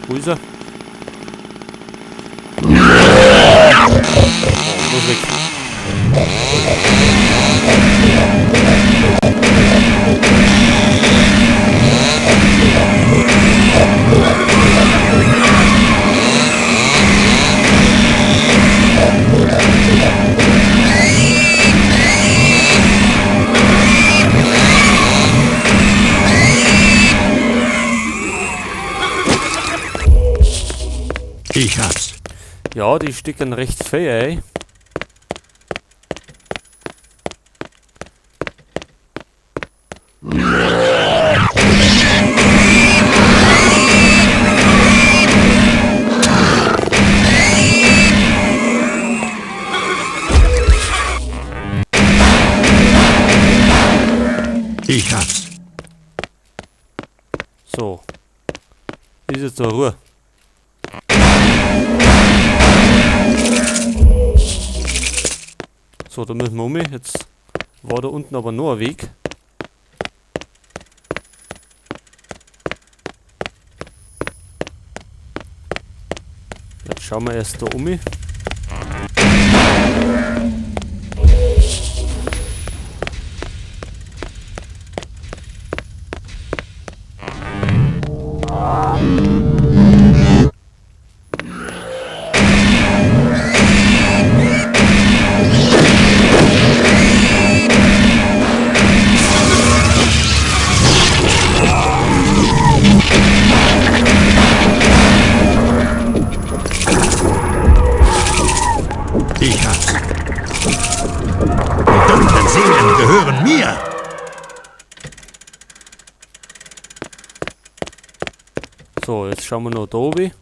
Wo ist er? Los weg. Ich hab's. Ja, die stecken recht fair, ey. Ich hab's. So. Ist jetzt da Ruhe. So, da müssen wir um. Jetzt war da unten aber noch ein Weg. Jetzt schauen wir erst da um. Ich hab's. Die dunklen Seelen gehören mir. So, jetzt schauen wir noch da oben.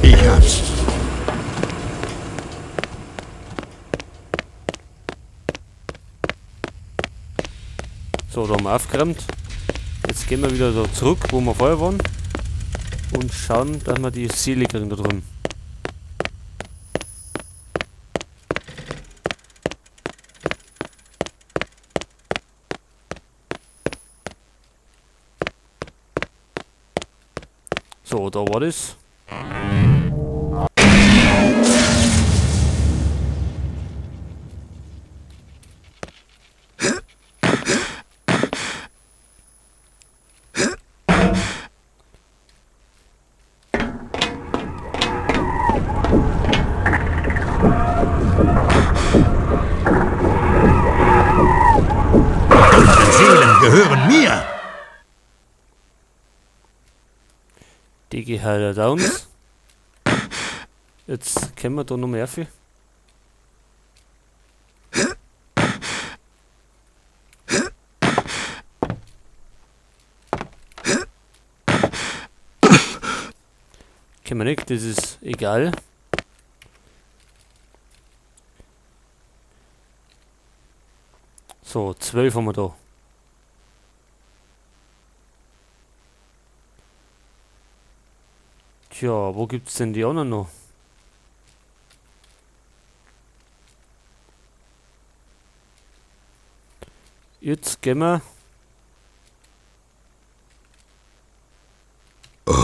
Ich hab's. So, da haben wir aufgeräumt. Jetzt gehen wir wieder da zurück, wo wir vorher waren. Und schauen, dass wir die Seele kriegen da drüben. So, da war das. Die dunklen Seelen gehören mir. Die gehört ja uns. Jetzt können wir da noch mehr viel. Können wir nicht, das ist egal. So, 12 haben wir da. Tja, wo gibt's denn die anderen noch? Jetzt gehen wir. Komm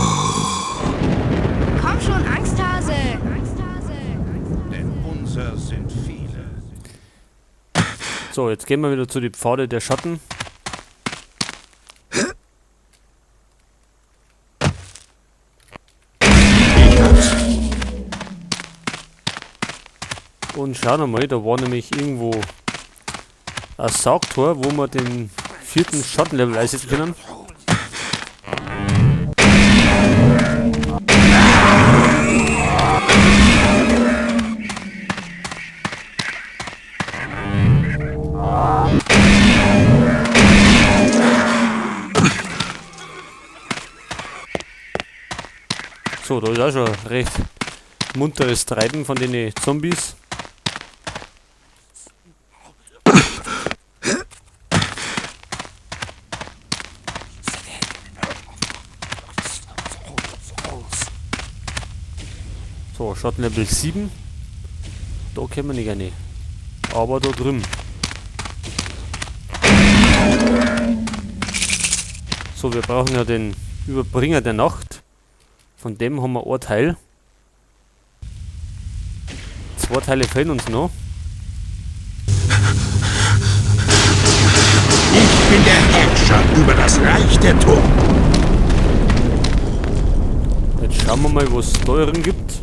schon, Angsthase! Denn unser sind viele. So, jetzt gehen wir wieder zu die Pfade der Schatten. Ich hab's. Und schauen wir mal, da war nämlich irgendwo ein Saugtor, wo wir den 4. Schattenlevel einsetzen können. So, da ist auch schon recht munteres Treiben von den Zombies. So, Schattenlevel 7. Da können wir nicht rein. Aber da drüben. So, wir brauchen ja den Überbringer der Nacht. Von dem haben wir ein Teil. 2 Teile fehlen uns noch. Ich bin der Herrscher über das Reich der Toten. Jetzt schauen wir mal, was es da drin gibt.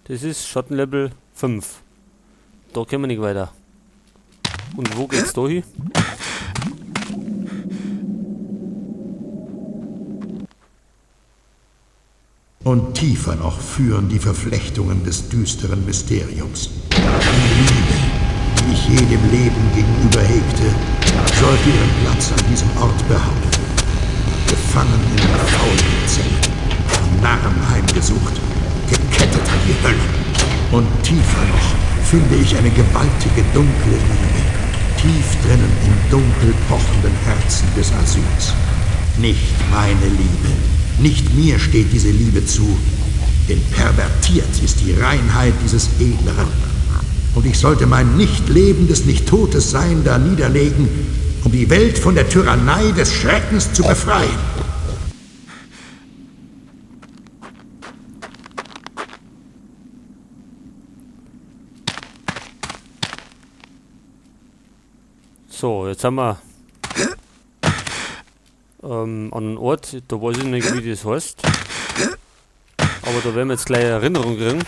Das ist Schattenlevel 5. Da können wir nicht weiter. Und wo geht's da hin? Und tiefer noch führen die Verflechtungen des düsteren Mysteriums. Die Liebe, die ich jedem Leben gegenüber hegte, sollte ihren Platz an diesem Ort behaupten. Gefangen in einer faulen Zelle, von Narren heimgesucht, gekettet an die Hölle. Und tiefer noch finde ich eine gewaltige dunkle Liebe, tief drinnen im dunkel pochenden Herzen des Asyls. Nicht meine Liebe, nicht mir steht diese Liebe zu, denn pervertiert ist die Reinheit dieses Edleren. Und ich sollte mein nicht lebendes, nicht totes Sein da niederlegen, um die Welt von der Tyrannei des Schreckens zu befreien. So, jetzt haben wir an einem Ort, da weiß ich nicht, wie das heißt. Aber da werden wir jetzt gleich Erinnerung kriegen.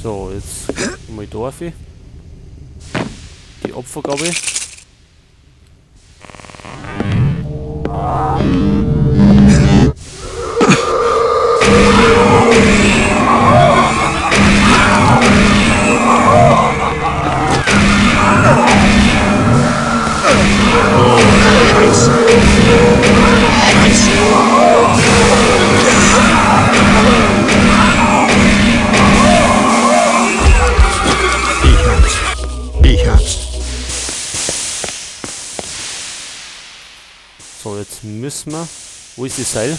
So, jetzt mal da auf. Die Opfergabe. Oh, Scheiße. Scheiße. Ich hab's. Ich hab's. So, jetzt müssen wir... Wo ist das Seil?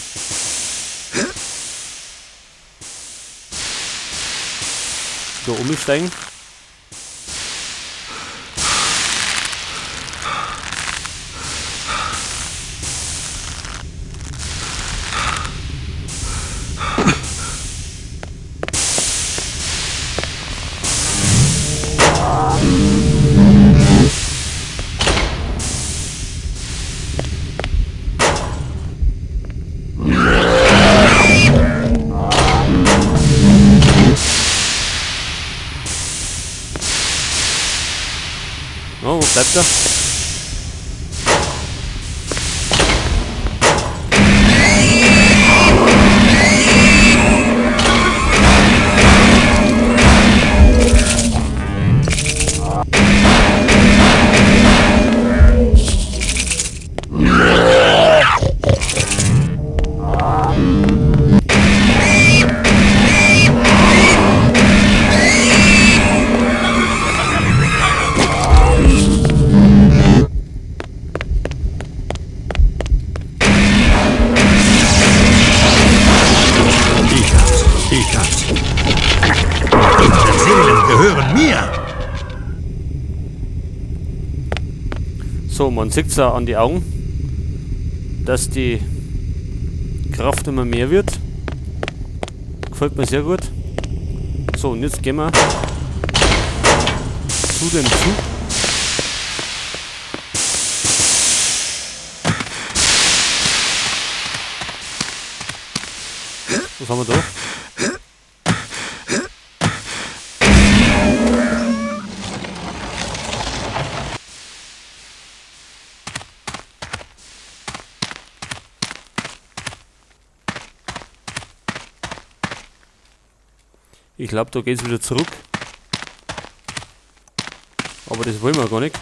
Da umsteigen. Oh, wo bleibt er? Ich hab's. Dunkle Seelen gehören mir. So, man sieht's ja an die Augen, dass die Kraft immer mehr wird. Gefällt mir sehr gut. So, und jetzt gehen wir zu dem Zug. Was haben wir da? Ich glaub, da geht's wieder zurück. Aber das wollen wir gar nicht.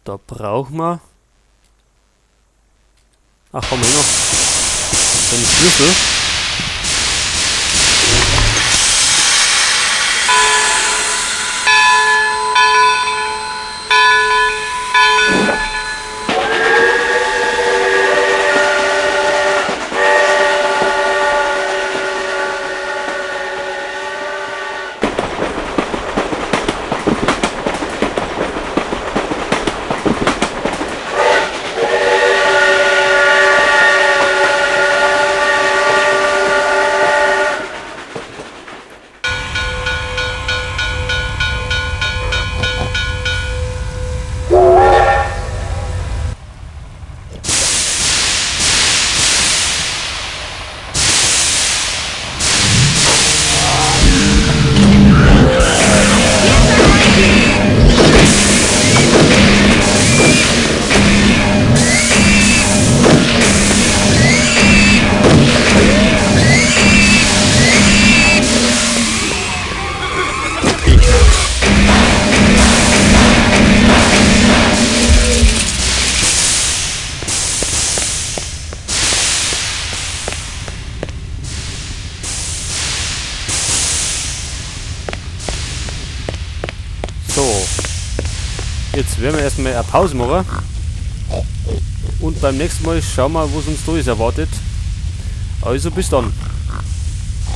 Da brauchen wir... Ach, haben wir hier noch den Schlüssel. So, jetzt werden wir erstmal eine Pause machen und beim nächsten Mal schauen wir, was uns da ist erwartet. Also bis dann.